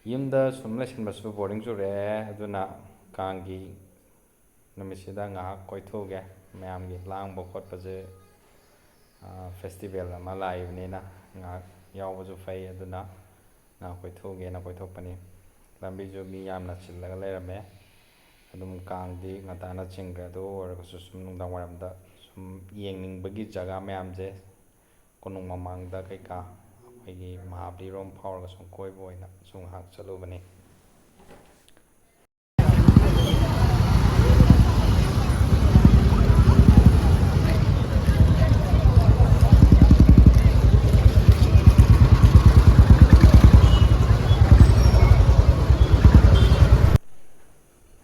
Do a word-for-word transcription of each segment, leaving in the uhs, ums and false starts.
ꯌꯨꯝꯗ ꯁꯨꯝ ꯂꯩꯁꯤꯟꯕꯁꯨ ꯕꯣꯔꯤꯡ ꯆꯨꯔꯛꯑꯦ, ꯑꯗꯨꯅ ꯀꯥꯡꯒꯤ ꯅꯨꯃꯤꯠꯁꯤꯗ ꯉꯥꯏꯍꯥꯛ ꯀꯣꯏꯊꯣꯛꯎꯒꯦ꯫ ꯃꯌꯥꯝꯒꯤ ꯂꯥꯡꯕ ꯈꯣꯠꯄꯁꯦ, ꯐꯦꯁꯇꯤꯚꯦꯜ ꯑꯃ ꯂꯥꯛꯏꯕꯅꯤꯅ ꯉꯥꯏꯍꯥꯛ ꯌꯥꯎꯕꯁꯨ ꯐꯩ, ꯑꯗꯨꯅ ꯉꯥꯏꯍꯥꯛ ꯀꯣꯏꯊꯣꯛꯎꯒꯦꯅ ꯀꯣꯏꯊꯣꯛꯄꯅꯤ꯫ ꯂꯝꯕꯤꯁꯨ ꯃꯤ ꯌꯥꯝꯅ ꯆꯤꯜꯂꯒ ꯂꯩꯔꯝꯃꯦ꯫ ꯑꯗꯨꯝ ꯀꯥꯡꯗꯤ ꯉꯟꯇꯥꯅ ꯆꯤꯡꯈ꯭ꯔꯦ꯫ ꯑꯗꯨ ꯑꯣꯏꯔꯒꯁꯨ ꯁꯨꯝ ꯅꯨꯡꯗꯥꯡ ꯋꯥꯏꯔꯝꯗ ꯁꯨꯝ ꯌꯦꯡꯅꯤꯡꯕꯒꯤ ꯖꯒꯥ ꯃꯌꯥꯝꯁꯦ, ꯀꯣꯅꯨꯡ ꯃꯃꯥꯡꯗ ꯀꯩꯀꯥ, ꯑꯩꯈꯣꯏꯒꯤ ꯃꯍꯥꯕꯂꯤꯔꯣꯝ ꯐꯥꯎꯔꯒ ꯁꯨꯝ ꯀꯣꯏꯕ ꯑꯣꯏꯅ ꯁꯨꯝ ꯉꯥꯏꯍꯥꯛ ꯆꯠꯂꯨꯕꯅꯤ꯫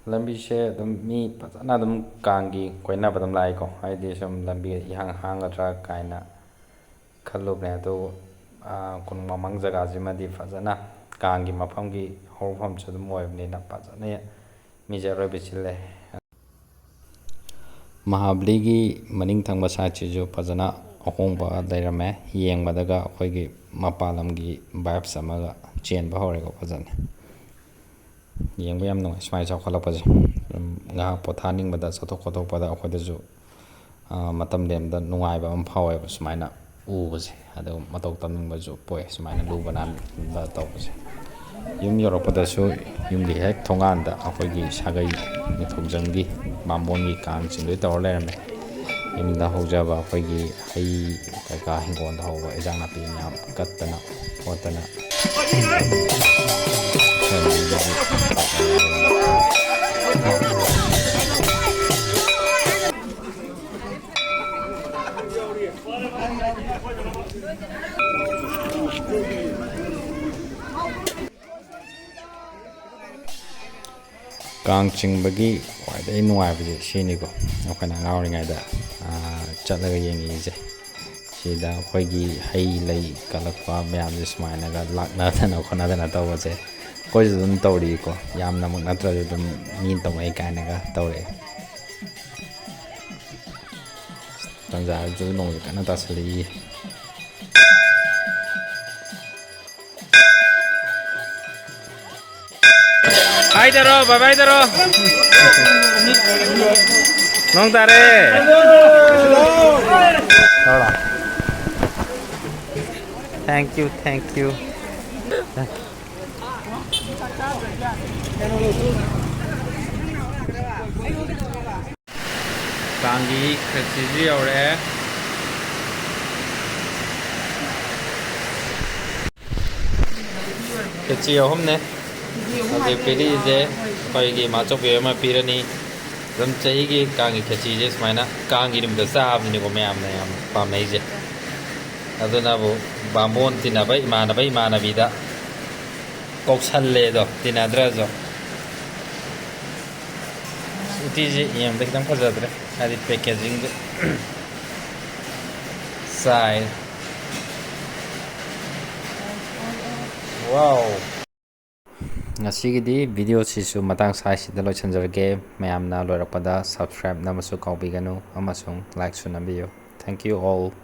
ꯂꯝꯕꯤꯁꯦ ꯑꯗꯨꯝ ꯃꯤ ꯐꯖꯅ ꯑꯗꯨꯝ ꯀꯥꯡꯒꯤ ꯀꯣꯏꯅꯕ ꯑꯗꯨꯝ ꯂꯥꯛꯏꯀꯣ, ꯍꯥꯏꯗꯤ ꯁꯨꯝ ꯂꯝꯕꯤ ꯏꯍꯥꯡ ꯍꯥꯡꯒꯗ꯭ꯔꯥ ꯀꯥꯏꯅ ꯈꯜꯂꯨꯕꯅꯦ꯫ ꯑꯗꯨ, ꯑꯥ, ꯀꯣꯅꯨꯡ ꯃꯃꯥꯡ ꯖꯒꯥꯁꯤꯃꯗꯤ ꯐꯖꯅ ꯀꯥꯡꯒꯤ ꯃꯐꯝꯒꯤ ꯍꯧꯔꯛꯐꯝꯁꯨ ꯑꯗꯨꯝ ꯑꯣꯏꯕꯅꯤꯅ ꯐꯖꯅ ꯃꯤꯁꯦ ꯑꯔꯣꯏꯕꯤ ꯆꯤꯜꯂꯦ꯫ ꯃꯍꯥꯕꯂꯤꯒꯤ ꯃꯅꯤꯡ ꯊꯪꯕ ꯁꯥꯏꯠꯁꯤꯁꯨ ꯐꯖꯅ ꯑꯍꯣꯡꯕ ꯂꯩꯔꯝꯃꯦ꯫ ꯌꯦꯡꯕꯗꯒ ꯑꯩꯈꯣꯏꯒꯤ ꯃꯄꯥꯟ ꯂꯝꯒꯤ ꯚꯥꯏꯞꯁ ꯑꯃꯒ ꯆꯦꯟꯕ ꯍꯧꯔꯦꯀꯣ ꯐꯖꯅ꯫ ꯌꯦꯡꯕ ꯌꯥꯝ ꯅꯨꯡꯉꯥꯏ ꯁꯨꯃꯥꯏꯅ ꯆꯥꯎꯈꯠꯂꯛꯄꯁꯦ꯫ ꯑꯗꯨꯝ ꯉꯥꯏꯍꯥꯛ ꯄꯣꯊꯥꯅꯤꯡꯕꯗ, ꯆꯠꯊꯣꯛ ꯈꯣꯠꯇꯣꯛꯄꯗ ꯑꯩꯈꯣꯏꯗꯁꯨ, ꯑꯥ, ꯃꯇꯝ ꯂꯦꯟꯕꯗ ꯅꯨꯡꯉꯥꯏꯕ ꯑꯃ ꯐꯥꯎꯋꯦꯕ ꯁꯨꯃꯥꯏꯅ꯫ ꯎꯕꯁꯦ, ꯑꯗꯨ ꯃꯇꯧ ꯇꯝꯅꯤꯡꯕꯁꯨ ꯄꯣꯛꯑꯦ, ꯁꯨꯃꯥꯏꯅ ꯂꯨꯕ ꯅꯥꯟꯕ ꯇꯧꯕꯁꯦ꯫ ꯌꯨꯝ ꯌꯧꯔꯛꯄꯗꯁꯨ ꯌꯨꯝꯒꯤ ꯍꯦꯛ ꯊꯣꯡꯒꯥꯟꯗ ꯑꯩꯈꯣꯏꯒꯤ ꯁꯥꯒꯩ ꯅꯤꯡꯊꯧꯖꯝꯒꯤ ꯕꯥꯝꯕꯣꯟꯒꯤ ꯀꯥꯡ ꯆꯤꯡꯗꯣꯏ ꯇꯧꯔ ꯂꯩꯔꯝꯃꯦ꯫ ꯌꯨꯝꯗ ꯍꯧꯖꯕ ꯑꯩꯈꯣꯏꯒꯤ ꯍꯩ ꯀꯩꯀꯥ, ꯍꯤꯡꯒꯣꯜꯗ ꯍꯧꯕ ꯏꯟꯖꯥꯡ ꯅꯥꯄꯤ ꯃꯌꯥꯝ ꯀꯠꯇꯅ ꯈꯣꯠꯇꯅ꯫ ꯀꯥꯡ ꯆꯤꯡꯕꯒꯤ ꯈ꯭ꯋꯥꯏꯗꯒꯤ ꯅꯨꯡꯉꯥꯏꯕꯁꯦ ꯁꯤꯅꯤꯀꯣ, ꯑꯩꯈꯣꯏꯅ ꯑꯉꯥꯡ ꯑꯣꯏꯔꯤꯉꯩꯗ, ꯑꯥ, ꯆꯠꯂꯒ ꯌꯦꯡꯉꯛꯏꯁꯦ꯫ ꯁꯤꯗ ꯑꯩꯈꯣꯏꯒꯤ ꯍꯩ ꯂꯩ ꯀꯠꯂꯛꯄ ꯃꯌꯥꯝꯁꯦ ꯁꯨꯃꯥꯏꯅꯒ ꯂꯥꯛꯅꯗꯅ ꯈꯣꯠꯅꯗꯅ ꯇꯧꯕꯁꯦ ꯑꯩꯈꯣꯏꯁꯨ ꯑꯗꯨꯝ ꯇꯧꯔꯤꯀꯣ꯫ ꯌꯥꯝꯅꯃꯛ ꯅꯠꯇ꯭ꯔꯁꯨ ꯑꯗꯨꯝ ꯃꯤ ꯇꯧꯅꯩ ꯀꯥꯏꯅꯒ ꯇꯧꯔꯛꯑꯦ꯫ ꯇꯟꯖꯥꯁꯤꯗ ꯅꯣꯡꯁꯦ ꯀꯟꯅ ꯇꯥꯁꯜꯂꯛꯏ꯫ ꯍꯥꯏꯗꯔꯣ, ꯕꯥꯏ ꯕꯥꯏ ꯗꯔꯣ꯫ ꯅꯣꯡ ꯇꯥꯔꯦ꯫ Thank you, thank you. ꯀꯥꯡꯒꯤ ꯈꯦꯆꯤꯁꯨ ꯌꯧꯔꯛꯑꯦ꯫ ꯈꯦꯆꯤ ꯑꯍꯨꯝꯅꯦ ꯍꯧꯖꯤꯛ ꯄꯤꯔꯤꯁꯦ꯫ ꯑꯩꯈꯣꯏꯒꯤ ꯃꯥꯆꯧꯕꯤ ꯑꯃ ꯄꯤꯔꯅꯤ꯫ ꯑꯗꯨꯝ ꯆꯍꯤꯒꯤ ꯀꯥꯡꯒꯤ ꯈꯦꯆꯤꯁꯦ ꯁꯨꯃꯥꯏꯅ ꯀꯥꯡꯒꯤ ꯅꯨꯃꯤꯠꯇ ꯆꯥꯕꯅꯤꯀꯣ ꯃꯌꯥꯝꯅ ꯌꯥꯝ ꯄꯥꯝꯅꯩꯁꯦ꯫ ꯑꯗꯨꯅꯕꯨ ꯕꯥꯝꯕꯣꯟ ꯇꯤꯟꯅꯕ, ꯏꯃꯥꯟꯅꯕ ꯏꯃꯥꯟꯅꯕꯤꯗ ꯀꯧꯁꯜꯂꯦ ꯑꯗꯣ, ꯇꯤꯟꯅꯗ꯭ꯔꯁꯨ꯫ ꯎꯇꯤꯁꯦ ꯌꯦꯡꯕꯗ ꯈꯤꯇꯪ ꯐꯖꯗ꯭ꯔꯦ, ꯍꯥꯏꯗꯤ packagingꯗꯣ ꯆꯥꯏ꯫ Wow! ꯉꯁꯤꯒꯤꯗꯤ videoꯁꯤꯁꯨ ꯃꯇꯥꯡ ꯁ꯭ꯋꯥꯏꯁꯤꯗ ꯂꯣꯏꯁꯤꯟꯖꯔꯒꯦ꯫ ꯃꯌꯥꯝꯅ ꯂꯣꯏꯔꯛꯄꯗ subscribe ꯅꯝꯕꯁꯨ ꯀꯥꯎꯕꯤꯒꯅꯨ ꯑꯃꯁꯨꯡ likeꯁꯨ ꯅꯝꯕꯤꯌꯨ꯫ Thank you all.